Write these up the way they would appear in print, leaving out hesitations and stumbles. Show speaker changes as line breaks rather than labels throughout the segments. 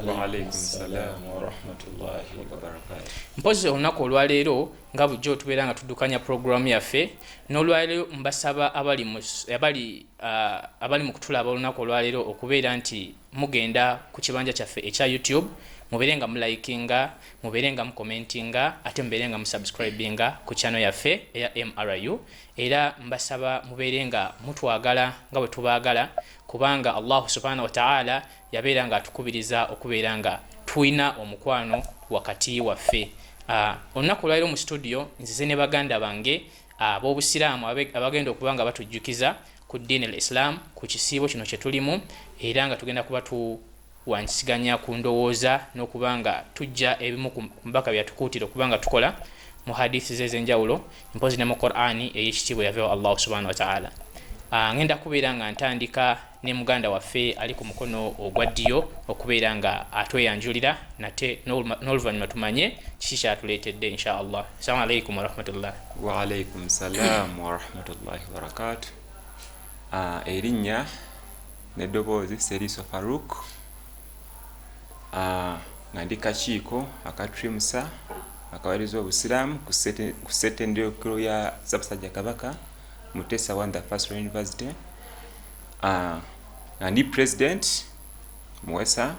Waalaikum salam warahmatullahi wabarakatuh.
Mpozi olunaku olwaleero nga bulijjo tubeera nga tuddukanya puroguramu yaffe, n'olwaleero mbasaba abali mu kutulaba olunaku olwaleero okubeera nti mugenda ku kibanja kyaffe ekya YouTube, mubeere nga mulikinga, mubeere nga mukomentinga, ate mubeere nga musubscribinga ku channel yaffe eya MRU. Era mbasaba mubeere nga mutwagala nga bwe tubaagala, kubanga Allahu subhanahu wa ta'ala yabeera nga atukubiriza okubeera nga tulina omukwano wakati waffe. Olunaku olwaleero mu studio nzize ne baganda bange ab'obusiraamu abagenda okuba nga batujjukiza ku ddiini al Islam, ku kisiibo kino kye tulimu, era nga tugenda kuba tuwanyisiganya ku ndowooza n'okuba nga tujja ebimu ku mbaka byatukuutira okuba nga tukola mu hadithi ze ez'enjawulo, mpozi ne mu Qur'ani ey'ekitiibwa yaveewo Allahu subhanahu wa ta'ala. Ngenda kubeera nga ntandika ne muganda waffe ali ku mukono ogwa ddyo okubeera nga atweyanjulira, nate n'oluvannyuma tumanye kiki kyatuleetedde insha Allah. Assalamu alaikum warahmatullah.
Wa alaikum salam warahmatullahi wabarakatuh. Erinnya n'eddoboozi Seriso Faruk, nga ndi kakiiko aka Trimsa akaweereza obusiraamu ku ssettendekero ya Ssaabasajja Kabaka Mutesa I the First Royal University. Nga ndi president Muwesa,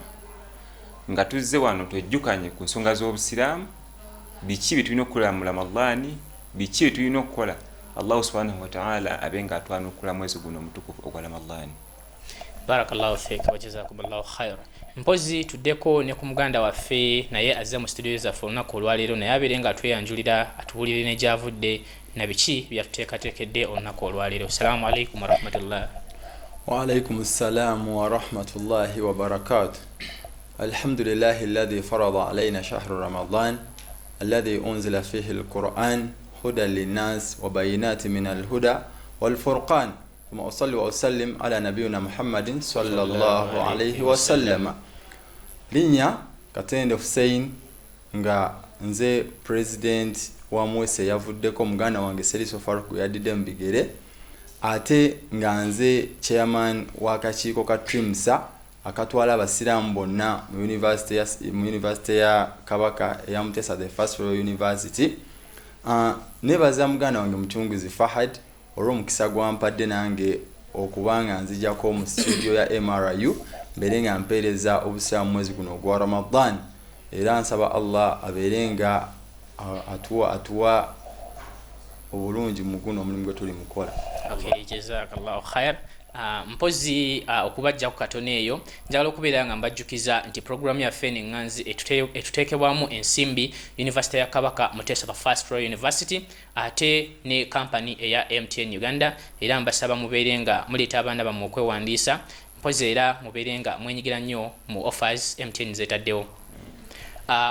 nga tuzze wano twejjukanye ku nsonga z'obusiraamu, biki bye tulina okukola mu Ramadhaani, biki bye tulina okukola Allahu subhanahu wa ta'ala abe nga atwanukula mwezi guno omutukuvu ogwa Ramadhaani.
Barakallahu fik wa jazakumullahu khaira. Mpozi tuddeko ne ku muganda waffe, naye azze mu studio zaffe olunaku olwaleero, naye abeere nga atweyanjulira, atubuulire ne gy'avudde na biki byatuteekateekedde olunaku olwaleero. Assalamu alaikum warahmatullah.
Wa alaikum ssalamu warahmatullahi wabarakatuh. Alhamdulillahi alladhi farada alayna shahru Ramadan alladhi unzila fihi alquran hudan linnas wa bayinati min alhuda walfurqan, thumma usalli wa usallim ala nabiyina Muhammadin sallallahu alayhi wasallama. Linnya Katende Hussein, nga nze president wa Mwese yavuddeko muganda wange Seriso Faruk gwe yaddidde mu bigere, ate nga nze chairman w'akakiiko ka Trimsa akatwala abasiraamu bonna mu university ya Kabaka eya Mutesa the First Royal University. Nebaza muganda wange Mucunguzi Fahad olw'omukisa gwampadde nange okuba nga nzijako mu studio ya MRU, mbeere nga mpeereza obusiraamu mwezi guno ogwa Ramadan. Era nsaba Allah abeere nga atuwa obulungi mu guno omulimu gwe tuli mukola.
Okay, jazakallahu khair. Mpozi okubajjako katono eyo, njagala okubeera nga mbajjukiza nti programu yaffe eno eŋŋanzi etuteekebwamu ensimbi University ya Kabaka Mutesa the First Royal University, ate ne kampani eya MTN Uganda. Era mbasaba mubeere nga muleeta abaana bammwe okwewandiisa, mpozi era mubeere nga mwenyigira nnyo mu offers MTN zeetaddewo.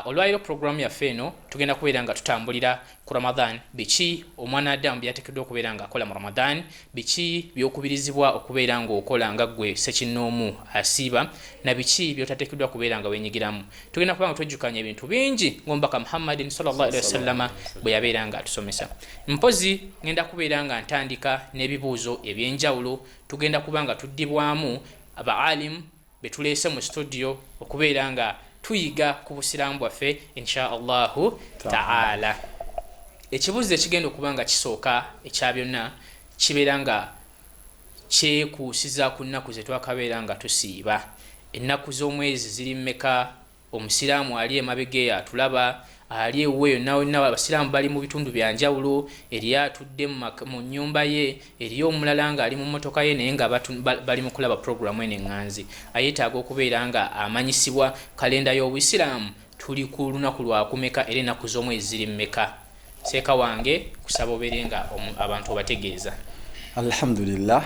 Olwaleero programu yaffe eno tugenda kubeera nga tutambulira ku Ramadan, biki omwana Adamu byateekeddwa okubeera ng'akola mu Ramadan, biki by'okubirizibwa okubeera ng'okola nga ggwe ssekinnoomu asiiba, na biki by'otateekeddwa kubeera nga weenyigiramu. Tugenda kuba nga twejjukanya ebintu bingi ng'omubaka Muhammadin sallallahu alaihi wasallama bwe yabeera nga atusomesa. Mpozi ngenda kubeera nga ntandika n'ebibuuzo eby'enjawulo, tugenda kuba nga tuddibwamu abaalimu betuleese mu studio okubeera nga tuyiga ku busiraamu bwaffe insha Allahu ta'ala. Ekibuuzo ekigenda okuba nga kisooka ekya byonna kibeera nga kyekuusiza ku nnaku ze twakabeera nga tusiiba. Ennaku z'omwezi ziri mmeka? Omusiraamu ali emabega eyo atulaba, ali ewuwe yonna yonna, abasiraamu bali mu bitundu bya njawulo, eriyo atudde mu nnyumba ye, eriyo omulala ng'ali mu mmotoka ye, naye nga bali mu kulaba puroguramu eno eŋŋanzi. Ayeetaaga okubeera nga amanyisibwa kalenda y'Obusiraamu, tuli ku lunaku lwakumeka era ennaku z'omwezi ziri mmeka. Seeka wange, kusaba obeere nga abantu obategeeza.
Alhamdulillah.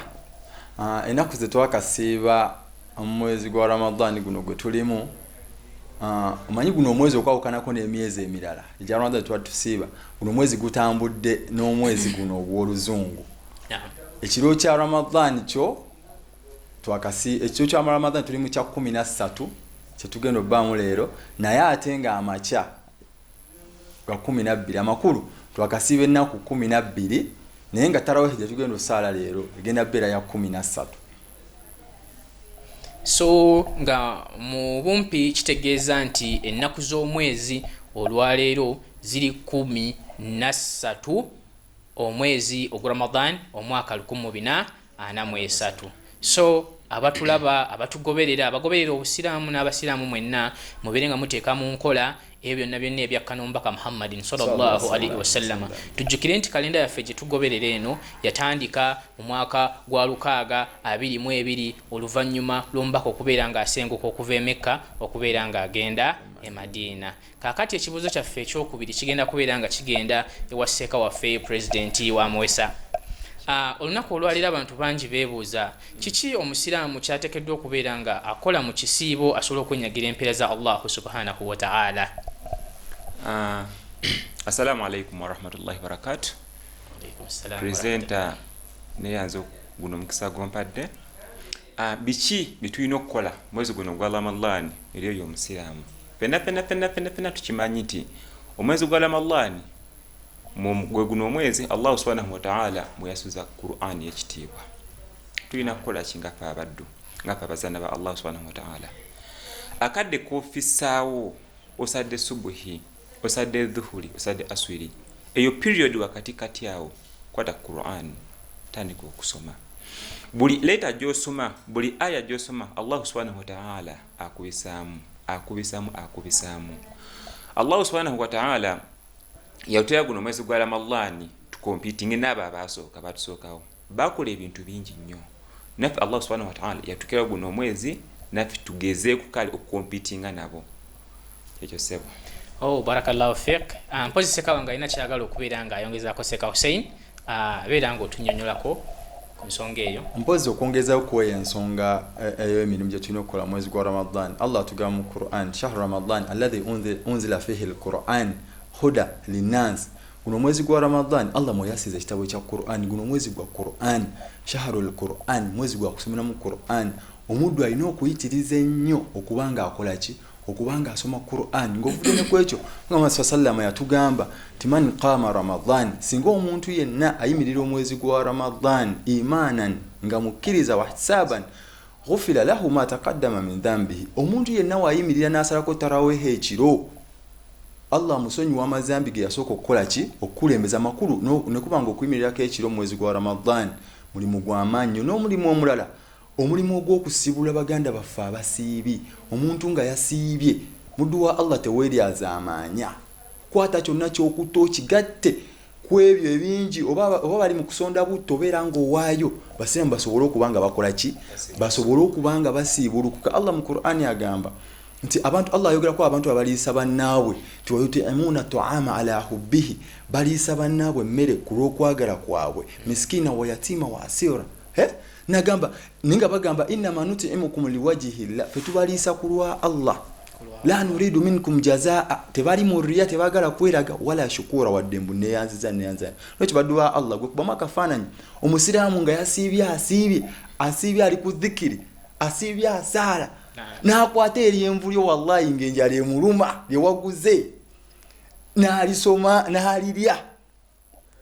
Ennaku ze twakasiiba mu mwezi gwa Ramadan guno gwe tulimu, omanyi guno omwezi okwawukanako n'emyezi emirala egya Ramadan tuba tusiiba, guno omwezi gutambudde n'omwezi guno ogw'oluzungu. Ekiro kya Ramadan kyo ekiro kya Ramadan tuli mu kya 13 kyetugenda obbaamu leero, naye ate nga amakya ga 12, amakulu twakasiiba ennaku 12, naye nga tarawehi gye tugenda osaala leero egenda bbeera ya 13.
So nga mu bumpi kitegeeza nti ennaku z'omwezi olwaleero ziri 13 omwezi ogwa Ramadan omwaka 1443. So abatulaba, abatugoberera, abagoberera obusiraamu n'abasiraamu mwenna, mubeere nga muteeka mu nkola ebyo byonna byonna ebyakkana omubaka Muhammadin sallallahu alaihi wasallama. Tujjukire nti kalenda yaffe gye tugoberera eno yatandika mu mwaka gwa 622 oluvannyuma lw'omubaka okubeera ng'asenguka okuva e Mekka okubeera ng'agenda e Madiina. Kaakati ekibuuzo kyaffe ekyokubiri kigenda kubeera nga kigenda ewa sseeka waffe pulezidenti wa Muwesa. Olunaku olwaleero abantu bangi beebuuza kiki omusiraamu kyateekeddwa okubeera nga akola mu kisiibo asobola okwenyagira empeera za Allahu subhanahu wa ta'ala.
Assalamu alaikum warahmatullahi wabarakatu. Presenter, neyanza guno omukisa gwompadde. Biki byetulina okukola mwezi guno ogwa Ramadan eri oyo omusiraamu? Fenna fenna fenna fenna fenna tukimanyi nti omwezi gwa Ramadan gwe guno omwezi Allahu subhanahu wataala mweyasuza Qur'ani y'ekitiibwa. Tulina kukola ki nga ffe abaddu, nga ffe abazaana ba Allahu subhanahu wataala? Akadde k'ofissaawo, osadde subuhi, osadde dhuhuri, osadde aswiri, eyo period wakati kati awo kwata Qur'an, tandika okusoma. Buli leeta gy'osoma, buli aya gy'osoma, Allahu subhanahu wataala akubisaamu, akubisaamu, akubisaamu. Allahu subhanahu wataala yatera guno omwezi gwa Ramadhani tukompitinge n'abo abaasooka batusookawo, bakola ebintu bingi nnyo. Naffe Allahu subhanahu wataala yatukera guno omwezi naffe tugezeeku kale okukompitinga nabo. Ekyo ssebo.
Oh, barakallahu fik. Mpozi seka wange alina kyagala okubeera nga ayongezaako Seka Hussein, abeera nga otunnyonnyolako ku nsonga eyo.
Mpozi okwongezaako ku eyo ensonga eyo emirimu gye tulina okukola mwezi gwa Ramadan, Allah atugamba mu Quran, shahru Ramadan alladhi unzila fihi al-Quran huda linnas. Guno omwezi gwa Ramadan Allah mweyasiza ekitabo kya Quran. Guno omwezi gwa Quran, shahrul Quran, mwezi gwa kusomeramu Quran. Omuddu alina okuyitiriza ennyo okubanga akola ki? Okubanga asoma Quran. Ng'ovudde ne ku ekyo, Muhammad sallallahu yatugamba nti man qama Ramadan, singa omuntu yenna ayimirira omwezi gwa Ramadan imanan, nga mukkiriza, wahtisaban, ghufira lahu ma taqaddama min dhanbihi. Omuntu yenna waayimirira n'asalako taraweho ekiro, Allah amusonyiwa amazambi ge yasooka okukola ki? Okukulembeza. Amakulu ne kuba nga okuyimirirako ekiro mu mwezi gwa Ramadan mulimu gwa maanyi nnyo. N'omulimu omulala, omulimu ogw'okusibula baganda baffe abasiibi. Omuntu nga yasiibye, muddu wa Allah, teweeryaza amaanya, kwata kyonna kyokutta okigatte ku ebyo ebingi, oba bali mu kusonda butto, obeera ng'owaayo basiraamu basobole okuba nga bakola ki? Basobole okuba nga basiibulukuka. Allah mu Qur'ani agamba nti abantu, Allah ayogerako abantu abaliisa bannaabwe nti wayutimuuna taama ala hubbihi, baliisa bannaabwe emmere ku lw'okwagala kwabwe, miskiina wa yatiima wa asira. Nagamba naye nga bagamba innama nutimukum liwajihi llah, fe tubaliisa ku lwa Allah, la nuridu minkum jazaa, tebali mu riya, tebagala kweraga, wala shukura, wadde mbu neyanziza neyanziza. Lwekyo baddu ba Allah, gwe kubamu akafaananyi omusiraamu nga yasiibye, asiibye, asiibye, ali ku dhikiri, asiibye, asaala, n'akwata eryenvu lyo, wallahi ng'enjala emuluma, lyewaguze, n'alisoma n'alirya.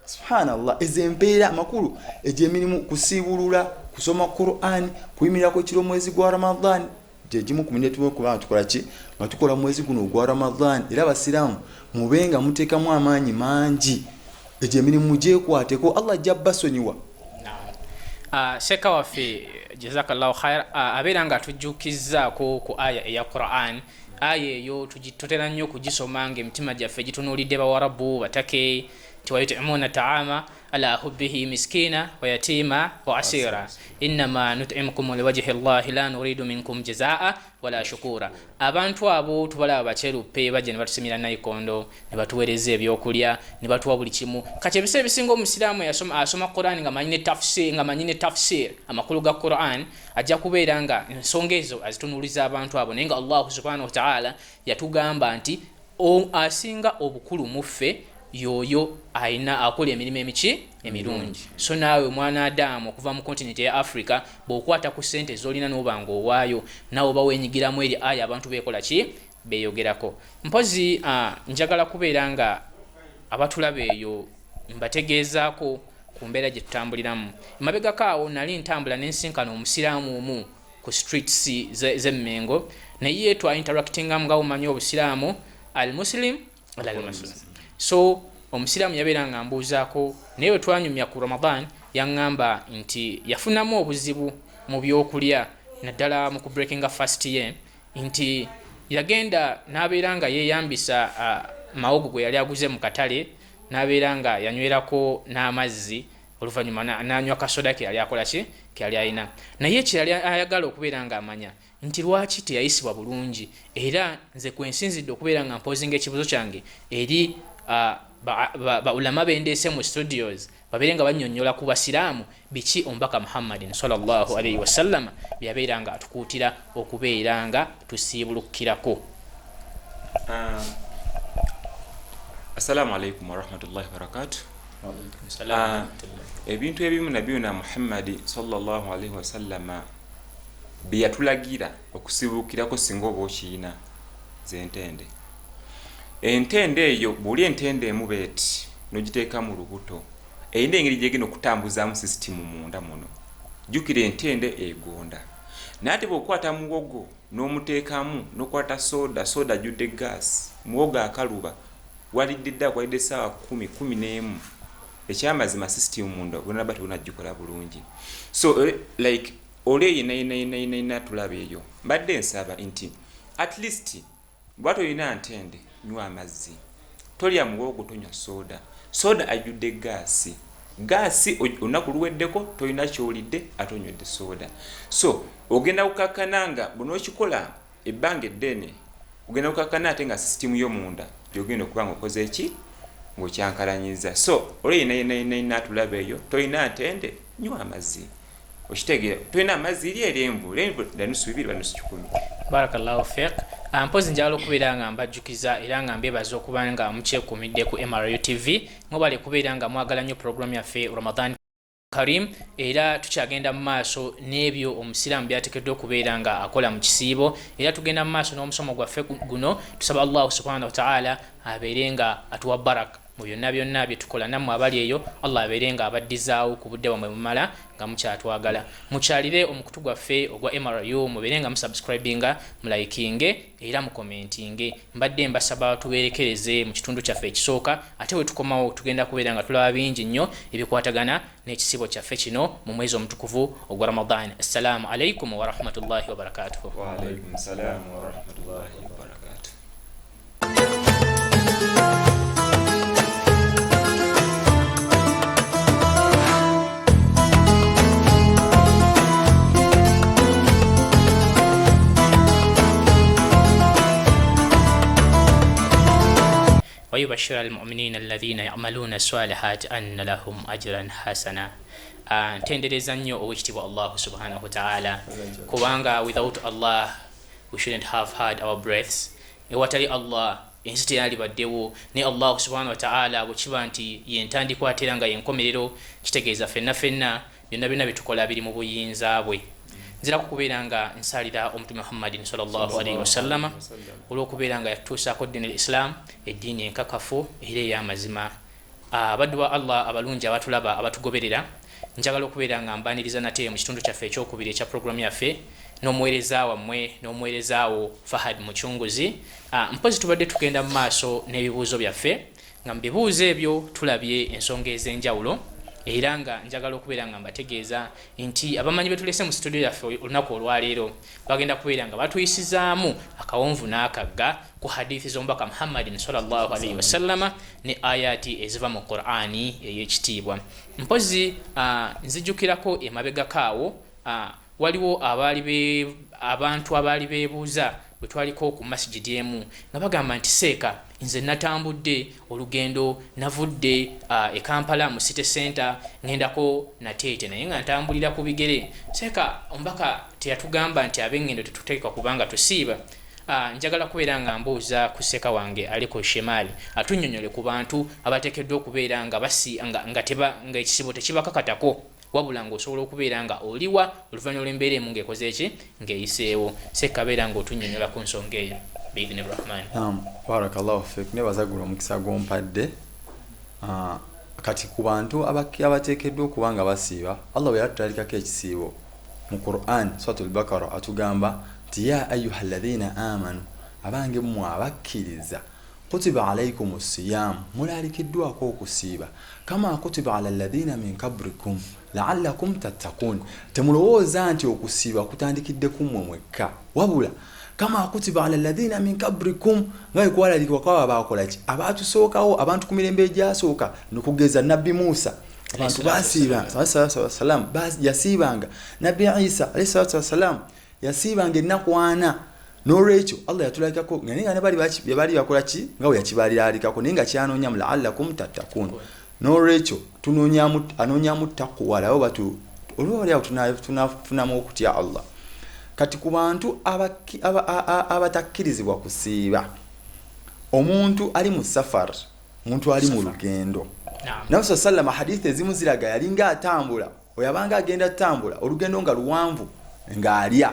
Subhanallah, ezo empeera. Amakulu egyo emirimu, kusiibulula, kusoma Quran, kuyimirirako kiro mwezi gwa Ramadan, gyegimu ku mirimu tulina okuba nga tukola ki? Nga tukola mwezi guno ogwa Ramadan. Era abasiraamu mube nga muteekamu amaanyi mangi, egyo emirimu mugyekwateko, Allah ajja basonyiwa.
Seka waffe, jazakallahu khair. Abeera nga atujjukizaako ku aya eya Quran. Aya eyo tutera nnyo okugisoma nga emitima gyaffe gitunuulidde bawarabu batake, nti wayutimuuna taama ala hubbihi miskina wa yatima wa asira innama nutimukum liwajhi llahi la nuridu minkum jazaa wala shukura. Abantu abo tubalaba bakyeruppe, bajja ne batusimira nayikondo, ne batuweereza ebyokulya, ne batuwa buli kimu. Kati ebiseera ebisinga omusiraamu asoma Quran nga manyi ne tafsir, nga manyi ne tafsir, amakulu ga Quran, ajja kubeera nga ensonga ezo azitunuuliza abantu abo. Naye nga Allahu subhanahu wataala yatugamba nti asinga obukulu mu ffe yoyo ayina akola emirimu emiki? Emirungi. So naawe omwana Adamu okuva mu kontinenti eya Africa, bw'okwata ku sente z'olina n'oba nga owaayo, naawe oba wenyigiramu eri aya abantu beekola ki? Beeyogerako. Mpozi njagala kubeera nga abatulaba eyo mbategeezaako ku mbeera gye tutambuliramu. Emabegako awo nali ntambula nensinkana omusiraamu omu. Ku streets z'Emmengo, naye twa interactingamu nga omanyi obusiraamu, al muslim ala al muslim. So omusiraamu yabeera nga mbuuzaako, naye bwe twanyumya ku Ramadan yaŋŋamba nti yafunamu obuzibu mu byokulya, naddala mu kubreakinga fast ye, nti yagenda n'abeera nga yeeyambisa mawogo gwe yali aguze mu katale, n'abeera nga yanywerako n'amazzi, oluvannyuma n'anywa kasoda ke yali akola ki, ke yali alina. Naye kye yali ayagala okubeera ng'amanya nti lwaki teyayisibwa bulungi, era nze kwe nsinzidde okubeera nga mpozinga ekibuzo kyange eri ba ulama bendeese mu studios, babeere nga bannyonnyola ku basiraamu biki omubaka Muhammadin sallallahu alaihi wasallama byabeera nga atukuutira okubeera nga tusiibulukirako.
Assalamu alaikum warahmatullahi wabarakatu. Ebintu ebimu nabiyuna Muhammadi sallallahu alaihi wasallama byeyatulagira okusibuukirako, singa oba okiina zentende, entende eyo, bwoli entende emu beeti nogiteeka mu lubuto, erina engeri gyegenda okutambuzaamu sisitimu munda muno. Jjukira, entende egonda, naye ate bweokwata muwogo n'omuteekamu, n'okwata soda, soda ajjudde gaasi, muwogo akaluba, walidde dda, kwalidde essaawa 10, 11. Ekyamazima, sisitimu munda gonaba tegunagikola bulungi. So like oli eyo yenna yenna yenna yenna tulaba eyo, mbadde nsaba nti at least bwa tolina ntende, nywa amazzi, tolya muwogo, tonywa soda, soda ajjudde gaasi. Gaasi, olunaku luweddeko tolina kyolidde, ate onywedde soda, so ogenda kukakkana nga bw'onookikola ebbanga eddene, ogenda kukakkana ate nga sisitimu yo munda gyogenda okuba nga okoze eki, ng'okyankalanyiza. So oli yenna yenna yenna yenna atulaba eyo, tolina ntende, nywa amazzi. Okitegeera? Tolina amazzi, eri eryenvu, lenvu la nusu bibiri ba nusu 100.
Barakallahu fik. Mpozi njagala okubeera nga mbajjukiza era nga mbebaza okuba nga mukyekuumidde ku MRU TV. Mwebale kubeera nga mwagala nnyo puroguramu yaffe Ramadan Karim, era tukyagenda mu maaso n'ebyo omusiraamu byateekeddwa okubeera nga akola mu kisiibo, era tugenda mu maaso n'omusomo gwaffe guno. Tusaba Allahu subhanahu wataala abeere nga atuwa baraka mu byonna byonna bye tukola. Nammwe abali eyo, Allah abeere nga abaddizaawo ku budde bwammwe mumala nga mukyatwagala. Mukyalire omukutu gwaffe ogwa MRU, mubeere nga musubscribinga, mulikinge era mukomentinge. Mbadde mbasaba tubeerekereze mu kitundu kyaffe ekisooka, ate we tukomawo tugenda kubeera nga tulaba bingi nnyo ebikwatagana n'ekisibo kyaffe kino mu mwezi omutukuvu ogwa Ramadan. Assalaamu alaikum warahmatullahi wabarakatuhu.
Waalaikum salaamu warahmatullahi wabarakatuh.
ويبشر المؤمنين الذين يعملون الصالحات أن لهم أجرا حسنا. Ntendereza nnyo owekitiibwa Allahu subhanahu wataala, kubanga without Allah we shouldn't have had our breaths. Ewatali Allah ensi teyalibaddewo, ne Allahu subhanahu wataala bwe kiba nti yentandikwa ate era nga yenkomerero, kitegeeza ffenna ffenna byonna byonna byetukola biri mu buyinza bwe. Nziraku kubeera nga nsalira omutume Muhammadin sallallahu alaihi wasallama olw'okubeera nga yatutuusaako ddiini l-Islam, eddiini enkakafu era ey'amazima. Abaddu ba Allah abalungi abatulaba, abatugoberera, njagala okubeera nga mbaniriza nate mu kitundu kyaffe ekyokubiri ekya puroguramu yaffe n'omuweereza wammwe n'omuweerezaawo Fahad Mucunguzi. Mpozi tubadde tugenda mu maaso n'ebibuuzo byaffe, nga mu bibuuzo ebyo tulabye ensonga ez'enjawulo, era nga njagala okubeera nga mbategeeza nti abamanyi betulese mu studio yaffe olunaku olwaleero bagenda kubeera nga batuyisizaamu akawonvu n'akagga ku hadithi z'omubaka Muhammadin sallallahu alaihi wasallama ne ayati eziva mu Qur'ani ey'ekitiibwa. Mpozi nzijukirako emabegako awo, waliwo abaali abantu abaali beebuuza bwe twaliko ku masigidi emu, nga bagamba nti, "Seeka, nze natambudde olugendo, navudde e Kampala mu city center ngendako Nateete, naye nga ntambulira ku bigere. Seeka, omubaka teyatugamba nti ab'engendo tetuteekwa kubanga tusiiba?" Njagala kubeera nga mbuuza ku seeka wange aliko Shemaali atunnyonnyole ku bantu abateekeddwa okubeera nga basi nga ekisibo tekibakakatako, wabula ng'osobola okubeera nga oliwa oluvannyuma lw'embeera emu ng'ekoze eki, ng'eyiseewo. Seeka, beera ng'otunnyonnyola ku nsonga eyo biidhini Rahman.
Naam, barakallahu fik, nebaza gula omukisa gwompadde. Kati ku bantu abateekeddwa okuba nga basiiba, Allah bwe yatutalikako ekisiibo, Mu Quran Suratul Bakara atugamba nti ya ayuha alladhina amanu, abange mmwe abakkiriza, kutiba alaikum siyam, mulaalikiddwako okusiiba, kama kutiba ala alladhina min kabrikum la'allakum tattakun. Temulowooza nti okusiiba kutandikidde ku mmwe mwekka, wabula kama kutiba ala alladhina min kabrikum, nga bwe kwalalikibwa kwabo abaakola ki, abaatusookawo, abantu ku mirembe egyasooka, nokugeza Nabbi Musa, abantu basiibanga, salam yasiibanga, Nabbi Isa alayhi salatu wassalam yasiibanga ennaku 4. N'olwekyo Allah yatulalikako nga naye nga bali bakola ki, nga bwe yakibaliralikako, naye nga kyanoonyamu la'allakum tattakun. N'olwekyo anoonyamu taqwa, labo batu olwo tunafunamu okutya Allah. Kati ku bantu abatakkirizibwa kusiiba, omuntu ali mu safar, omuntu ali mu lugendo. Nabi sallama hadithi ezimu ziraga yalinga atambula, oyabanga agenda atambula olugendo nga luwanvu ng'alya,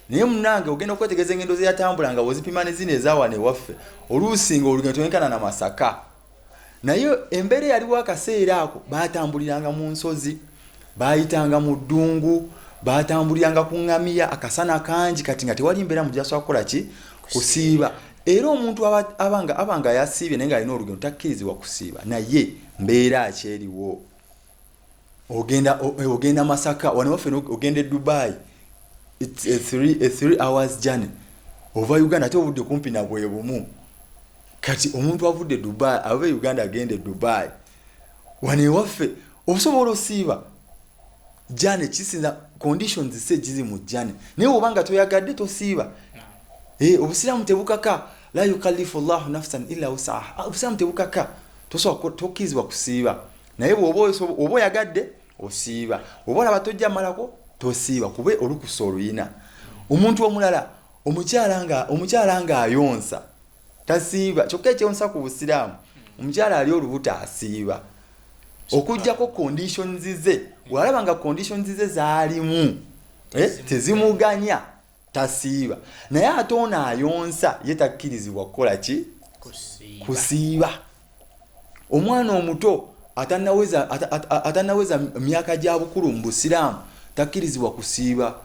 naye munange ogenda okwetegereza engendo ze yatambula nga bw'ozipima ne zino ezaawana ewaffe, oluusi nga olugendo twenkana na Masaka. Naye embeera eyaliwo akaseera ako, baatambuliranga mu nsozi, baayitanga mu ddungu, baatambuliranga ku ŋŋamiya, akasana kangi, kati nga tewali mbeera mugyasobola kukola ki, kusiiba. Era omuntu abanga yasiibye naye ng'alina olugendo takkirizibwa kusiiba, naye mbeera akyeriwo. Ogenda Masaka, wano waffe ogenda e Dubai, it's a 3 hours journey ova Uganda, ate obudde kumpi na bwe bumu. Kati omuntu avudde Dubai, ava e Uganda agenda e Dubai, wano ewaffe osobola osiiba journey, kisinza conditions se gizi mu journey, naye oba nga toyagadde tosiiba. Obusiraamu tebukaka, la yukallifu Allahu nafsan illa wus'aha, obusiraamu tebukaka, tosobola tokkirizibwa kusiiba, naye bw'oba oyagadde osiiba, oba olaba tojja malako tosiiba, kube olukusa oluyina. Omuntu omulala, omukyala ng'ayonsa tasiiba, kyokka ekyonsa ku busiraamu, omukyala ali olubuto asiiba, okuggyako conditions ze, bw'alaba nga conditions ze zaalimu tezimuganya tasiiba. Naye ate ono ayonsa ye takkirizibwa kukola ki, kusiiba. Omwana omuto atannaweza myaka gya bukulu mu busiraamu takkirizibwa kusiiba.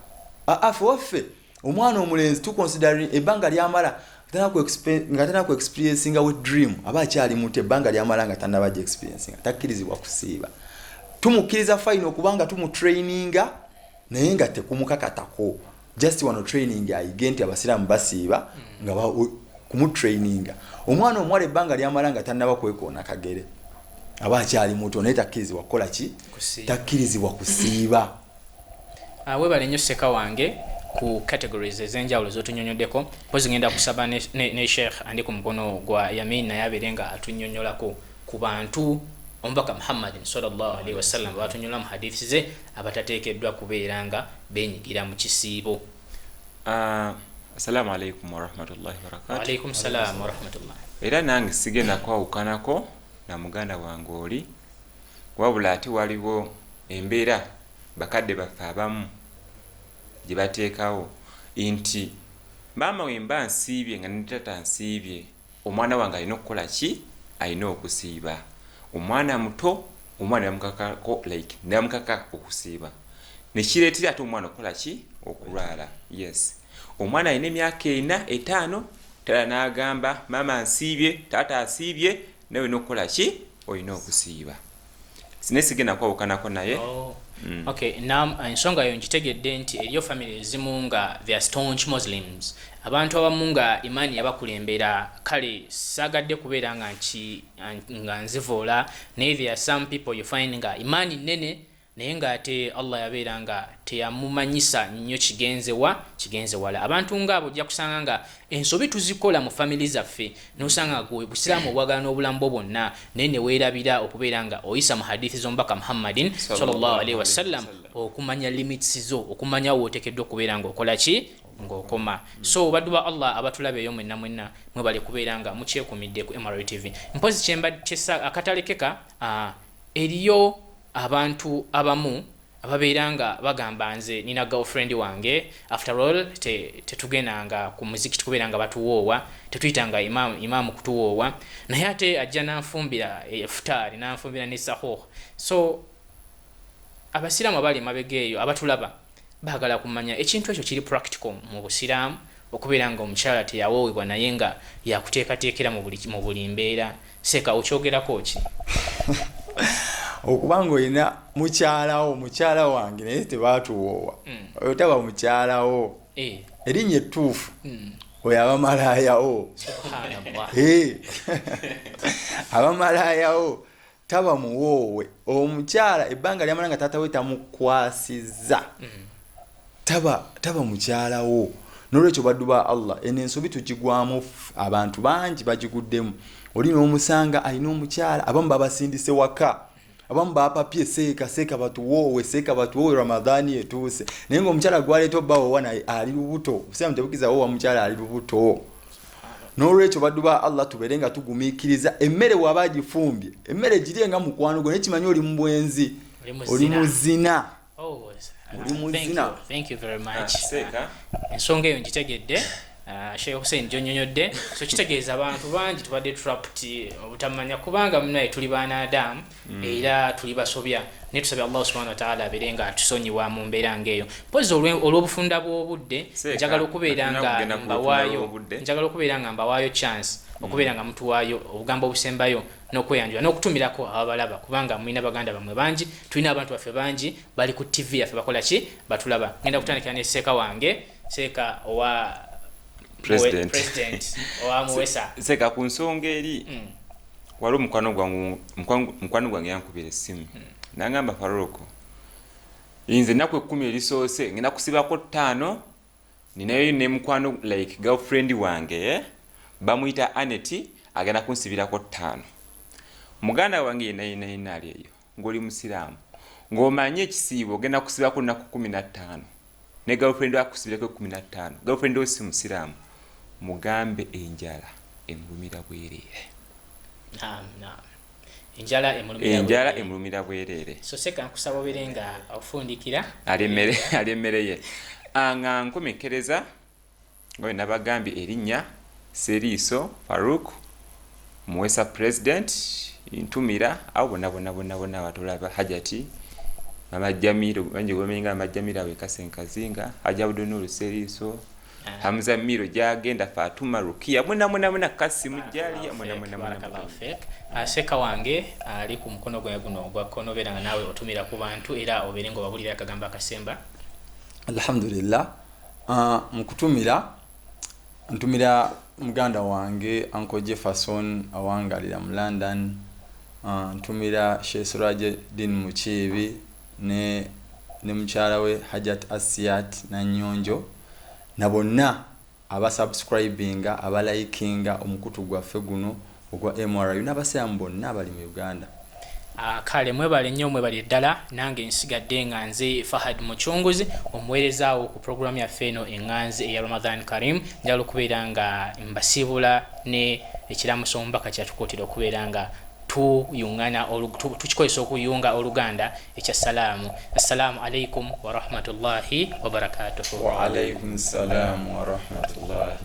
Afe waffe omwana omulenzi tuconsidering ebbanga lyamala nga tannaba ku experiencinga wet dream, aba akyali muto, ebbanga lyamala nga tannaba gi experiencinga takkirizibwa kusiiba. Tumukkiriza fine okubanga tumutraininga, naye nga tekumukakatako, just wano training ayige nti abasiraamu basiiba, nga kumutraininga. Omwana omuwala ebbanga lyamala nga tannaba kwekoona kagere, aba akyali muto, naye takkirizibwa kukola ki, takkirizibwa kusiiba.
Webale nnyo seka wange ku categories ez'enjawulo z'otunyonyoddeko. Mpozi ngenda kusaba ne Sheikh andi ku mukono gwa Yamin naye abeere nga atunyonyolako ku bantu omubaka Muhammadin sallallahu alaihi wasallam batunyonyola mu hadithi ze abatateekeddwa kubeera nga beenyigira mu kisiibo.
Assalamu alaikum warahmatullahi wabarakatuh.
Wa alaikum salam warahmatullah.
Era nange sigenda kwawukanako na muganda wange oli, wabula ate waliwo embeera bakadde baffe abamu gye bateekawo nti maama we mba nsiibye nga ne taata nsiibye, omwana wange alina okukola ki, alina okusiiba. Omwana muto, omwana bamukakako, like ne bamukaka okusiiba, nekireetera ate omwana okukola ki, okulwala. Yes, omwana alina emyaka 4 5, tala n'agamba maama nsiibye, taata asiibye, nawe olina okukola ki, olina okusiiba. Naye sigenda kwawukanako naye.
Okay, nam ensonga yo nkitegedde nti eriyo family ezimu nga they are staunch Muslims, abantu abamu nga imaani yabakulembera. Kale saagadde kubeera nga nzivoola, naye there are some people you find nga imaani nnene, naye ng'ate Allah yabeera nga teyamumanyisa nnyo kigenze wa kigenze wala. Abantu ngaabo ojja kusanga nga ensobi tuzikola mu family zaffe, nosanga gwe busiraamu obwagala n'obulamu bwo bwonna, naye ne weerabira okubeera nga oyisa mu hadithi z'omubaka Muhammadin sallallahu alaihi wasallam okumanya limits zo, okumanya wooteekeddwa okubeera ng'okola ki, ng'okoma. So baddu ba Allah abatulaba eyo mwenna mwenna, mwebale kubeera nga mukyekumidde ku MRTV. Mpozi kyemba kyesa akatalekeka, eriyo abantu abamu ababeera nga bagamba nze nina girlfriend wange, after all tetugendanga ku muzikiti kubeera nga batuwoowa, tetuyitanga imaamu kutuwoowa, naye ate ajja nanfumbira efutaari, nanfumbira ne sahoh. So abasiraamu abali emabega eyo abatulaba Baagala kumanya ekintu ekyo kiri practical mu Busiraamu, okubeera nga omukyala teyawoowebwa naye nga yakuteekateekera mu buli mbeera. Seeka, okyogerako ki?
Okuba nga olina mukyalawo, mukyala wange naye tebatuwoowa, oyo taba mukyalawo. Erinnya ettuufu, oyo abamalayawo.
Subhanallah.
Abamalayawo, taba muwoowe. Omukyala ebbanga lyamala nga taata we tamukwasizza, taba mukyalawo. Nolwekyo baddu ba Allah, eno ensobi tugigwamu, abantu bangi bagiguddemu. Oli n'omusanga alina omukyala, abamu babasindise waka, abamu bapapye, seeka, seeka batuwoowe, seeka batuwoowe, Ramadhaani etuuse, naye nga omukyala gwaleeta obbawoowa naye ali lubuto. Obusiraamu tebukiza woowa mukyala ali lubuto. N'olwekyo baddu ba Allah, tubeere nga tugumiikiriza. Emmere bw'aba agifumbye, emmere girye nga mukwano gwo, naye kimanyi oli mu bwenzi.
Oli mu
oli
zina.
Mu zina.
Oh,
Oli mu
thank
zina.
you, thank you very much.
Seeka.
Ensonga eyo ngitegedde. Sheikh Hussein gyonyonyodde, so kitegeeza abantu bangi tubadde trapped obutamanya, kubanga munaye tuli baana Adamu era tuli basobya, naye tusabye Allah subhanahu wataala abeere nga atusonyiwa mu mbeera ngaeyo. Mpozi olw'obufunda bw'obudde,
Seeka,
njagala okubeera
tulina
nga
kugenda ku
mbawaayo
bufunda bw'obudde.
Njagala okubeera nga mbawaayo chance okubeera nga mutuwaayo obugambo obusembayo n'okweyanjula n'okutumirako ababalaba, kubanga mulina baganda bammwe bangi, tulina abantu baffe bangi bali ku TV yaffe, bakola ki? Batulaba. Ngenda kutandikira ne seeka wange, seeka owa
President.
President owa Muwesa.
Seeka, ku nsonga eri, waliwo mukwano gwange yankubira essimu nangamba, "Faroko, nze ennaku 10 erisoose ngenda kusibako 5, ninayo ne mukwano, like girlfriend wange, eh? Bamuyita Anet, agenda kunsibirako 5." Muganda wange yenna yenna yenna ali eyo ng'oli musiraamu, ng'omanyi ekisiibo ogenda kusibako nnaku 15 ne girlfriend akusibirako 15, girlfriend wo si musiraamu, mugambe enjala emulumira bwereere.
Naam, naam. Enjala emulumira
Enjala
bwereere.
emulumira bwereere.
So seeka, nkusaba obeere nga ofundikira.
Ali emmere ye. Nga nkomekkereza, nga bwe nabagambye, erinnya Seriiso Faruk Muwesa president. Ntumira abo bonna bonna bonna bonna abatulaba, Hajati Mama Jamiro, bangi gwebamanyi nga Mama Jamiro, awo ekasenkazinga, Haji Abdunuru Seriiso, Hamza Miro gyagenda, Fatuma Rukia, mwena mwena mwena, Kasimu Jalia, mwena mwena mwena.
Barakallahu fik. Seeka wange ali ku mukono gwawe guno ogwa kkono, obeera nga naawe otumira ku bantu era obeere nga obabulira akagambo akasemba.
Alhamdulillah. Mukutumira, ntumira muganda wange Uncle Jefferson awangalira mu London. Ntumira Sheikh Siraje Din Mukiibi ne mukyala we Hajat Asiat Nanyonjo, na bonna abasubscribinga, abalikinga omukutu gwaffe guno ogwa MRU, n'abasiraamu bonna abali mu Uganda.
Kale mwebale nnyo, mwebale ddala. Nange nsigadde nga nze Fahad Mucunguzi, omuweerezaawo ku puroguramu yaffe eno eŋŋanzi eya Ramadan Karim. Njagala okubeera nga mbasiibula ne ekiramuso omubaka kyatukuutira okubeera nga tuyungana, tukikozesa okuyunga oluganda, ekya salaamu. Assalaamu alaikum warahmatullahi wabarakatuhu.
Waalaikum salaamu warahmatullahi.